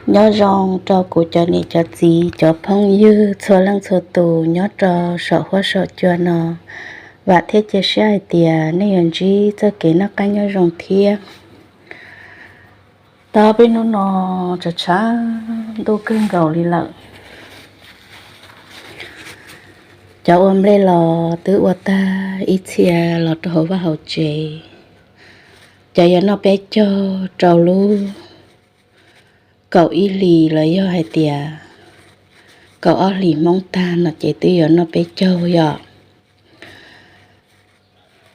Nyob zoo rau kuv cov niam cov txiv cov phooj ywg txhua leej txhua tus nyob rau saum huab saum cua no. Vam thiab cia siab hais tias nej yuav ntsib txoj kev noj qab nyob zoo thiab. Tab peb hnub no tshav tshav ntuj kawg nkaus li lawm. Cov ua nplej los twb ua tag ib txhia los rau hauv vaj hauv tsev. Cov yuav noj peb caug rau lub kaum ib hlis los yog hais tias kaum ob hlis Hmoob tag no ces twb yuav noj peb caug yom.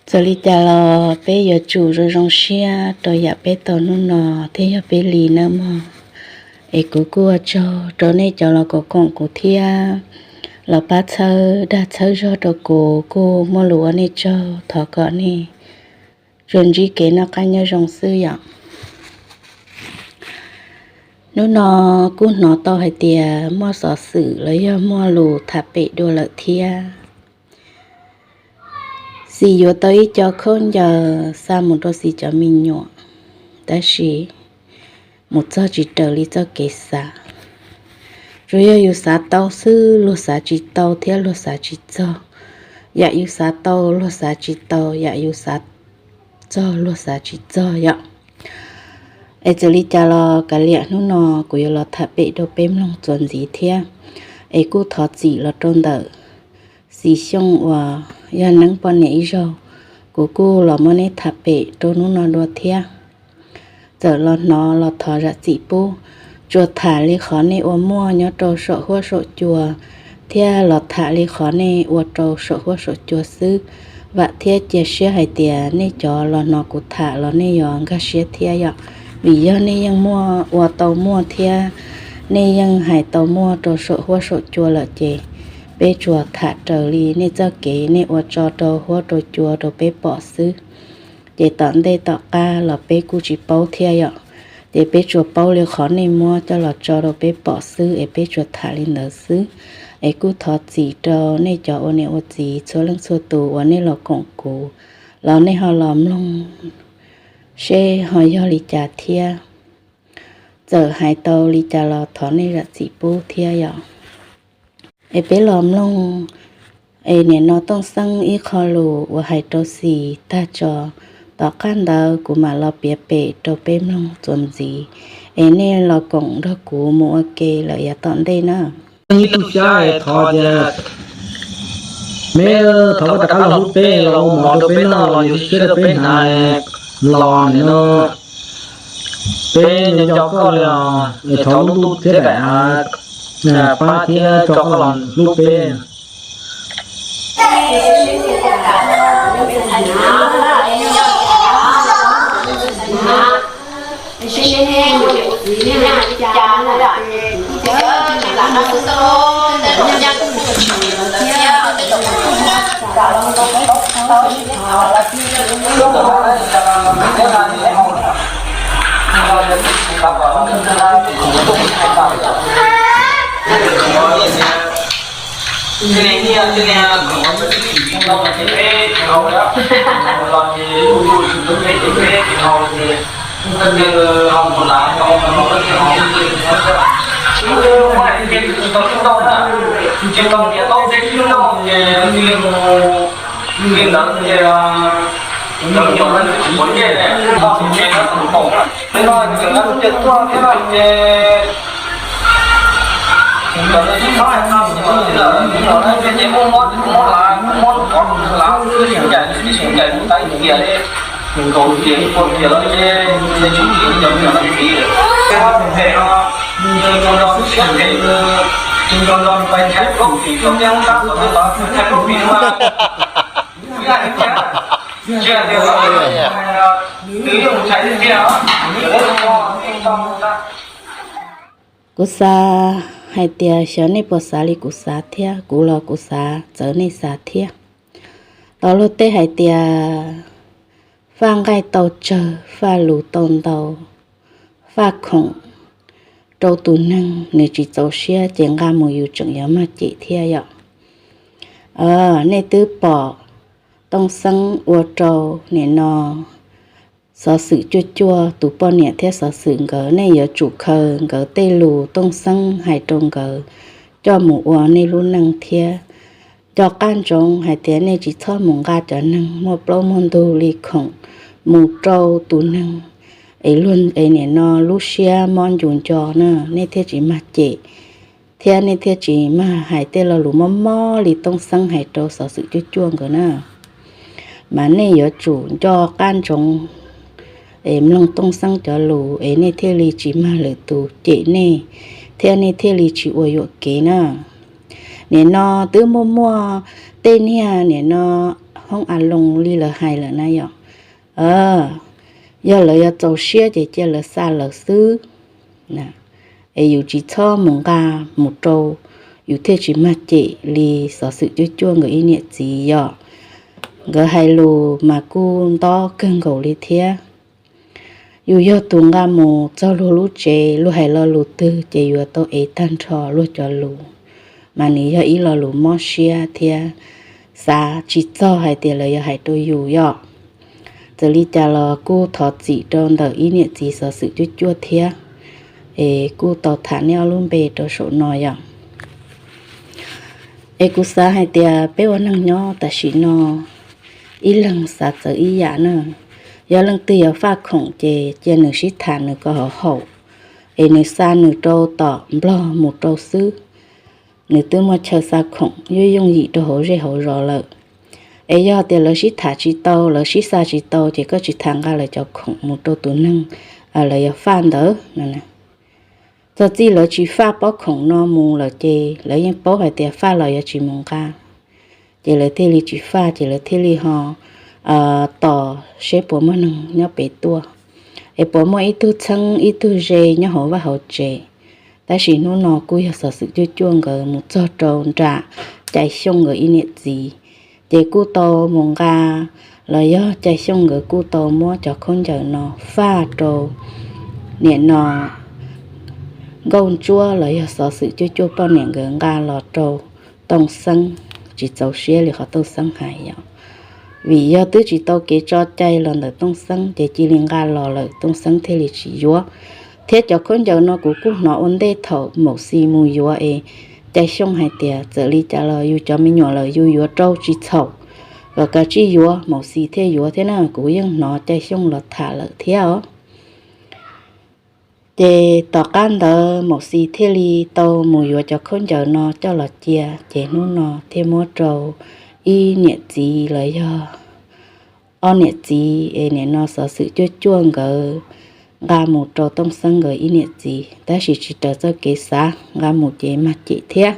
Txawm li cas los peb yuav tsum zoo zoo siab rau yam peb tau hnub no thiab yog peb li nawb mog. Es kuv kuj ua tsaug rau nej cov los koom koom kuv thiab los pab txhawb dag txhawb zog rau kuv, kuj muaj lus ua nej tsaug, thov kom nej tsuas ntsib kev noj qab nyob zoo xwb yom. Hnub no kuj hnov tau hais tias muaj xov xwm los yog muaj lus tham pem dua lawm thiab. Xis yuav tau ib co khaub ncaws xa mus rau xis cov me nyuam, tab sis mus txog tsis raws li txoj kev xav. Tsuas yog yus xav tau xwb, luag xav tsis tau thiab luag xav tsis txog. Yam yus xav tau luag xav tsis tau, yam yus xav txog luag xav tsis txog yom. Es txawm li cas los kav liam, hnub no kuv yuav los tham pem rau peb mloog txuas ntxiv thiab. Es kuj thov txim los rau ntawm Xis Xyooj uas yog neeb poj niam ib zaug, kuv kuj los muab neb tham pem rau hnub no dua thiab. Txawm los hnov los thov zam txim pub, tsuas tham li qhov nej ua muaj nyob rau saum huab saum cua, thiab los tham li qhov nej ua rau saum huab saum cua xwb. Vam thiab cia siab hais tias nej cov los hnov kuv tham los nej yuav nkag siab thiab yom, vim yog nej yeej muaj ua tau muaj thiab nej yeej hais tau muaj rau saum huab saum cua lawm ces peb tsuas tham raws li nej txoj kev nej ua tso rau huab rau cua rau peb pom xwb. Ces tom ntej tom qab los peb kuj tsis paub thiab yom. Ces peb tsuas paub li qhov nej muab coj los tso rau peb pom xwb es peb tsuas tham li ntawd xwb. Es kuj thov txim rau nej cov ua niam ua txiv txhua leej txhua tus uas nej los koom kuv, los nej ho los mloog seb ho yog li cas thiab. Txawm hais tau li cas los thov nej zam txim pub thiab yom. Es peb los mloog, es nim no Tooj Xeeb ib qho lus uas hais rau Xis tag tso, tom qab ntawd kuv mam los piav pem rau peb mloog txuas ntxiv. Es nej los koom nrog kuv mus ua ke lawm yav tom ntej na. Ib tug xyab thov tias, me, thov koj rov qab los hlub peb los ua mov rau peb noj los yuav siab rau peb hnav los nim no peb nco nco koj li os, es thov lub ntuj thiab daim av pab thiab tso koj los hlub peb. Kuv xav hais tias xyov nej puas xav li kuv xav thiab, kuv los kuv xav txawv nej xav thiab. Tau luag tej hais tias faj nqaij tau tsawg, faj lus tau ntau, faj khoom rau tus neeg nws tsis txaus siab ces nqa mus yus tseem yuav mag cem thiab yom. nej twb pom Tooj Xeeb ua rau nim no Xov Xwm Cuaj Cuaj tus poj niam thiab Xov Xwm nkawd, nej yuav tsum khaws nkawd tej lus Tooj Xeeb hais rau nkawd coj mus ua nej lub neej thiab. Nco qab ntsoov hais tias nej tsis txhob mus nqa cov neeg muaj plaub muaj ntug li khoom mus rau tus neeg es luag es nim no lub siab mob ncu nco na, nej thiaj tsis mag cem thiab nej thiaj tsis mag hais tej lo lus mob mob li Tooj Xeeb hais rau Xov Xwm Cuaj Cuaj nkawd na. Mas nej yuav tsum nco qab ntsoov es mloog Tooj Xeeb cov lus es nej thiaj li tsis mag lwm tus cem nej, thiab nej thiaj li tsis ua yuam kev na. Nim no twb muaj muaj tej niag nim no hoob a loo li lawv hais lawm na yom, yog lawv yuav txaus siab ces cia lawv xa lawv xwb. Es yus tsis txhob mus nqa mus rau, yus thiaj tsis mag cem li Xov Xwm Cuaj Cuaj nkawd ib niam txiv yom. Nkawd hais lus mas kuj ntob kawg nkaus li thiab. Yus yog tus nqa mus txog luag lub tsev, luag hais lo lus twg ces yuav tau ev tag nrho luag cov lus, mas nws yog ib lo lus mob siab thiab xav tsis txog hais tias lawv yuav hais rau yus yom. Txawm li cas los kuj thov txim rau ntawm ib niam txiv Xov Xwm Cuaj Cuaj thiab, es kuj tau tham nej ob lub npe rau saum no yom. Es kuv xav hais tias peb ua neeg nyob tam sim no ib leeg xav txawv ib yam na. Yog leej twg yuav faj khoom ces cia nws sib tham nws kom haum haum, es nws xa nws rau tom Nplog mus rau xwb. Nws twb muaj chaw xa khoom yooj yooj yim rau hauv zej hauv zos lawm. Es yog tias lawv sib tham tsis tau, lawv sib xa tsis tau ces koj tsis tas nqa lawv cov khoom mus rau tus neeg lawv yuav faj ntawd no. Txog txij lawv tsis faj pob khoom no mus lawm ces lawv yeej paub hais tias faj los yuav tsis mus nqa. Ces lawv thiaj li tsis faj, ces lawv thiaj li ho tos seb puas muaj neeg nyob pem tuaj, es puas muaj ib tug txheeb ib tug ze nyob hauv vaj hauv tsev. Tab sis hnub no kuj yog Xov Xwm Cuaj Cuaj nkawd mus txog rau nram Cai Xyooj nkawd ib niam txiv, ces kuj tau mus nqa, los yog Cai Xyooj nkawd kuj tau muab cov khaub ncaws no faj rau nim no Nkauj Ntsuab los yog Xov Xwm Cuaj Cuaj poj niam nkawd nqa los rau Tooj Xeeb, tsis txaus siab li qhov Tooj Xeeb hais yom. Vim yog twb tsis tau kev tso cai los ntawm Tooj Xeeb ces cia li nqa los lawm Tooj Xeeb thiaj li tsis yuav. Thiab cov khaub ncaws no kuv kuj hnov ua ntej thaum Maum Xis mus yuav es Cai Xyooj hais tias txawm li cas los yus cov me nyuam lawm yus yuav rau tsis txhaum, kom kav tsij yuav, Maum Xis thiaj yuav thiab na. Kuv yeej hnov Cai Xyooj los tham lawm thiab os. Ces tom qab ntawd Maum Xis thiaj li tau mus yuav cov khaub ncaws no coj los cia, ces hnub no thiaj muab rau ib niam txiv los yog ob niam txiv es nim no Xov Xwm Cuaj Cuaj nkawd nqa mus rau Tooj Xeeb nkawd ib niam txiv, tab sis tsis raws txoj kev xav, nqa mus ces mag cem thiab.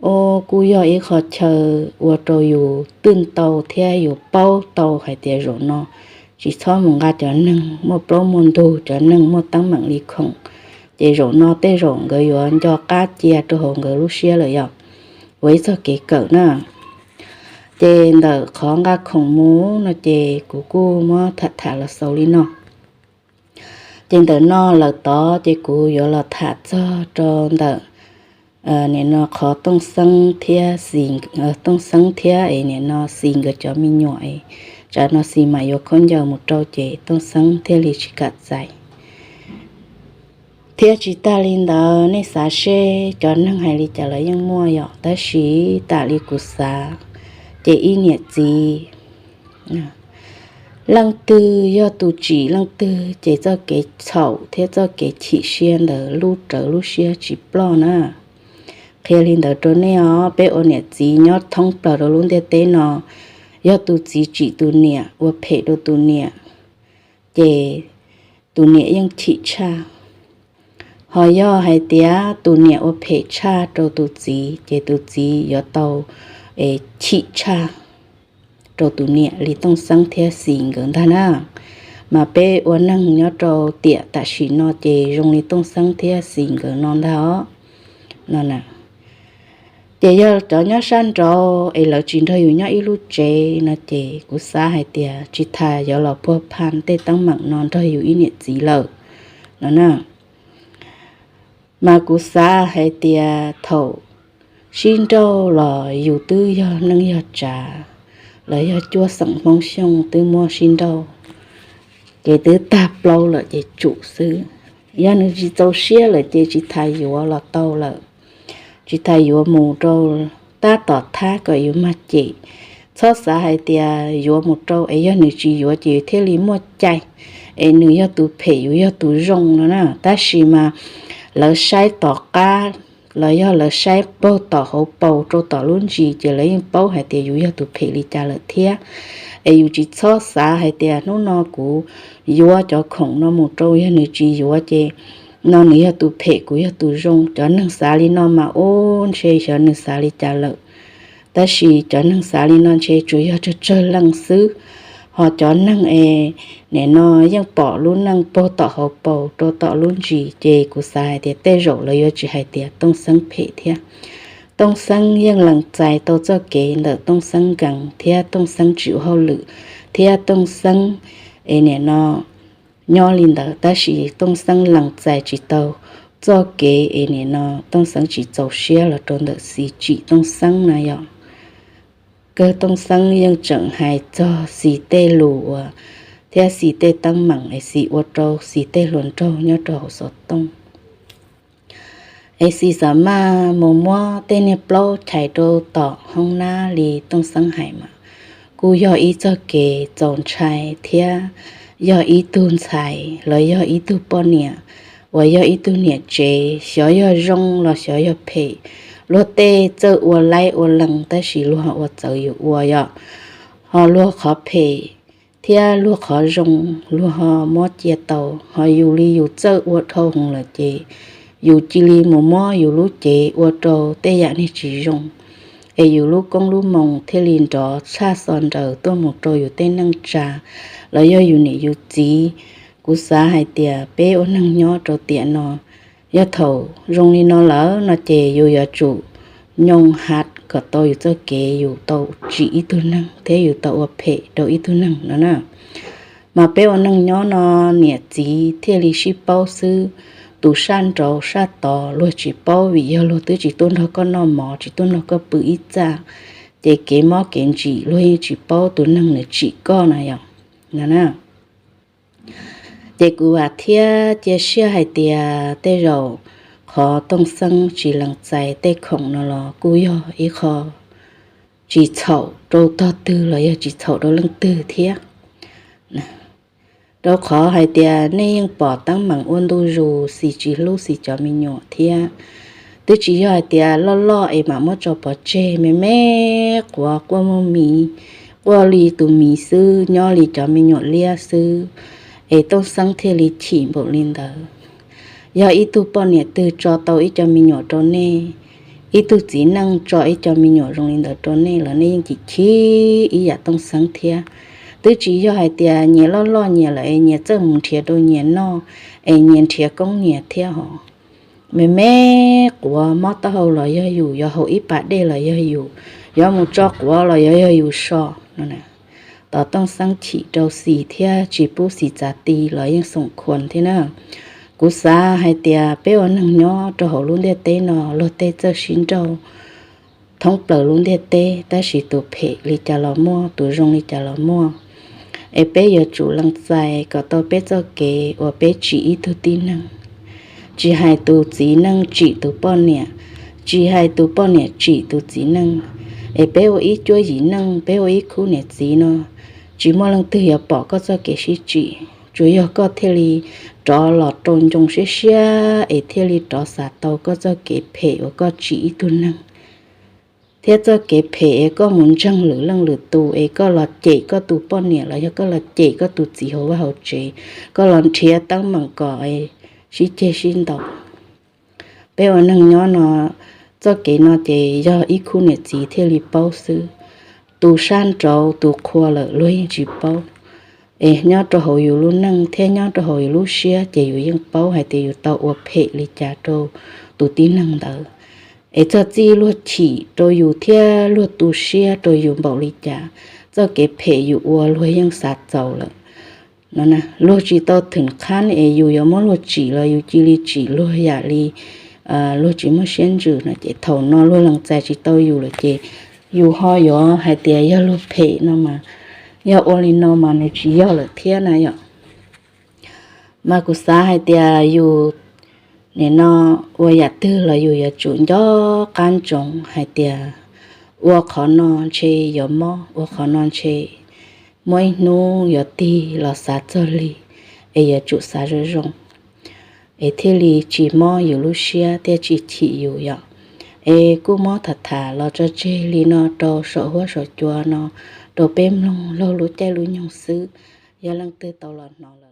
Ua kuj yog ib qho chaw ua rau yus twj tau thiab yus paub tau hais tias zaum no tsis txhob mus nqa cov neeg muaj plaub muaj ntug, cov neeg muaj teeb meem li khoom, ces zaum no tej zaum nkawd yuav nco qab cia rau hauv nkawd lub siab lawm yom. Ua ib txoj kev kawm na. Ces ntawm qhov nqa khoom mus no ces kuv kuj muab tham tham los xaus li no. Ces ntawm no lawm tod ces kuv yuav los tham txog rau ntawm nim no qhov Tooj Xeeb thiab Xis, Tooj Xeeb thiab es nim no Xis nkawd cov me nyuam es, tsam no Xis mam yuav khaub ncaws mus rau ces Tooj Xeeb thiaj li tsis kam txais. Thiab tsis tas li ntawd nej xav seb cov neeg hais li cas los yeej muaj yom, tab sis tam li kuv xav ces ib niam txiv leej twg yog tus tsim leej twg ces txoj kev txhaum thiab txoj kev chim siab ntawd lub rawv lub siab tsis ploj na. Qhia li ntawd rau nej os, peb ua niam txiv nyob thoob plaws rau lub ntiaj teb no, yog tus txiv tsim tus niam ua phem rau tus niam, ces tus niam yeej chim tshaj. Ho yog hais tias tus niam ua phem tshaj rau tus txiv ces tus txiv yuav tau chim tshaj rau tus niam li Tooj Xeeb thiab Xis nkawd ntag na. Mas peb ua neeg nyob rau tiam tam sim no ces zoo li Tooj Xeeb thiab Xis nkawd no ntag os. No na, ces yog cov nyob sab nraud es lawv tsis nrog yus nyob ib lub tsev no ces kuv xav hais tias tsis tas yuav los puag pha tej teeb meem no nrog yus ib niam txiv lawm no na. Mas kuv xav hais tias thaum sib nrauj los yus twb yog neej yog tsav, los yog cuab xeem Hmoob Xyooj twb muab sib nrauj, ces twb tag plaub lawm ces tsum xwb. Yog nws tsis txaus siab lawm ces tsis tas yuav los tau lawm, tsis tas yuav mus rau tab tom thab kom yus mag cem. Txhob xav hais tias yuav mus rau es yog nws tsis yuav ces yus thiaj li muaj cai, es nws yog tus phem yus yog tus zoo no na. Tab sis mas lawv saib tom qab los yog lawv saib puag tom hauv paus rau tom lub ntsis ces lawv yeej paub hais tias yus yog tus phem li cas lawm thiab. Es yus tsis txhob xav hais tias hnub no kuv yuav cov khoom no mus rau, yog nws tsis yuav ces no nws yog tus phem kuv yog tus zoo. Cov neeg xav li no mas ub ntshe xyov nws xav li cas lawm. Tab sis cov neeg xav li no ntshe tsuas yog tsawg tsawg leej xwb. Ho cov neeg es nim no yeej pom lub neej puag tom hauv paus rau tom lub ntsis ces kuv xav hais tias tej zaum lawv yuav tsis hais tias Tooj Xeeb phem thiab. Tooj Xeeb yeej lees txais tau txoj kev ntawm Tooj Xeeb nkees thiab Tooj Xeeb tsis ua hauj lwm thiab Tooj Xeeb es nim no nyob li ntawd, tab sis Tooj Xeeb lees txais tsis tau txoj kev es nim no Tooj Xeeb tsis txaus siab los rau ntawm Xis tsim Tooj Xeeb na yom. Kawg Tooj Xeeb yeej tseem hais txog Xis tej lus uas thiab Xis tej teeb meem es Xis ua rau Xis tej hluas nraug nyob rau hauv xov tooj. Es Xis xav maj mus muab tej niag plaub chais rau tom hoob nab li Tooj Xeeb hais mas kuj yog ib txoj kev txaus ntshai thiab yog ib tug ntxhais los yog ib tug poj niam uas yog ib tug niam tsev, xyov yog zoo los xyov yog phem. Luag tej txawj ua laib ua lees tab sis luag ua txawv yus ua yom. Ho luag qhov phem thiab luag qhov zoo luag ho muab cia tau, ho yus li yus txawj ua dhau hwv lawm ces yus cia li mus muab yus lub cev ua rau tej yam niag tsis zoo, es yus lub koob lub moo thiaj li nrov tshaj xo nraws tuaj mus rau yus tej neej tsa los yog yus niam yus txiv. Kuv xav hais tias peb ua neeg nyob rau tiam no, yog thaum zoo li no lawm no ces yus yuav tsum nyoo hav kom tau yus txoj kev yus tau tsim ib tug neeg thiab yus tau ua phem rau ib tug neeg no na. Mas peb ua neej nyob no niam txiv thiaj li sib paub xwb. Tus sab nraud sab tod luag tsis paub vim yog luag twb tsis tuaj nrog koj noj mov tsis tuaj nrog koj pw ib txaj, ces kev mob kev ntsim luag yeej tsis paub tus neeg nws tsim koj na yom. No na. Ces kuv vam thiab cia siab hais tias tej zaum qhov Tooj Xeeb tsis lees txais tej khoom no los kuj yog ib qho tsis txhaum rau tog twg los yog tsis txhaum rau leej twg thiab. Rau qhov hais tias nej yeej pom teeb meem ua ntu zus Xis tsis hlub Xis cov me nyuam thiab. Twb tsis yog hais tias loj loj es mam muab tso pov tseg, me me quav quaj muaj miv, quaj li tus miv xwb, nyob li cov me nyuam liab xwb, es Tooj Xeeb thiaj li chim npaum li ntawd. Yog ib tug poj niam twg tso tau ib co me nyuam rau nej, ib tug txiv neej tso ib co me nyuam zoo li ntawd rau nej los nej yeej chim chim ib yam Tooj Xeeb thiab. Twb tsis yog hais tias nyias loj loj nyias lawm es nyias txawj mus nrhiav rau nyias noj, es nyias nrhiav koob nyias thiab hos. Me me quav mob taub hau los yog yus, yuav haus ib pas dej los yog yus, yuav mus tso quav los yuav yog yus so no. Tos Tooj Xeeb chim rau Xis thiab tsis pub Xis txav ti los yeej xoom khuas thiab na. Kuv xav hais tias peb ua neeg nyob rau hauv lub ntiaj teb no luag tej txawj sib nrauj thoob plaws lub ntiaj teb, tab sis tus phem li cas los muaj, tus zoo li cas los muaj. Es peb yuav tsum lees txais kom tau peb txoj kev uas peb tsim ib tug tib neeg. Tsis hais tus txiv neej tsim tus poj niam, tsis hais tus poj niam tsim tus txiv neej, es peb ua ib cuab yim neej, peb ua ib khub niam txiv no, tsis muaj leej twg yuav pom koj txoj kev sib tsim. Tsuas yog koj thiaj li rov los rau ncoo siab siab es thiaj li rov xav tau koj txoj kev phem uas koj tsim ib tug neeg, thiab txoj kev phem es koj mus ntseeg lwm leej lwm tus es koj los cem koj tus poj niam los yog koj los cem koj tus txiv hauv vaj hauv tsev, koj los nrhiav teeb meem kom sib ceg sib ntaus. Peb ua neeg nyob no, txoj kev no ces yog ib khub niam txiv thiaj li paub xwb. Tus sab nraud tus qhua lawm luag yeej tsis paub. Es nyob rau hauv yus lub neej thiab nyob rau hauv yus lub siab ces yus yeej paub hais tias yus tau ua phem li cas rau tus tib neeg ntawd. Es txog txij luag chim rau yus thiab luag tu siab rau yus npaum li cas, txoj kev phem yus ua luag yeej xav txaus lawm. No, luag tsis tau thwm qhab es yus yuav muab luag tsim los yus cia li tsim luag yam li luag tsis muaj siab ntsws no ces thaum no luag lees txais tsis tau yus lawm ces yus ho yuav hais tias yog luag phem no mas, yog ua li no mas nws tsis yog lawm thiab na yom. Mas kuv xav hais tias yus nim no ua yam twg los yus yuav tsum nco qab ntsoov hais tias ua qhov no ntshe yuav mob, ua qhov no ntshe muaj ib hnub yuav tig los xav txog li, es yuav tsum xav zoo zoo es thiaj li tsis mob yus lub siab thiaj tsis chim yus yom. Es kuj muab tham tham los tso tseg li no rau saum huab saum cua no rau peb mloog laug lub caij lub nyoog xwb. Yog leej twg tau los hnov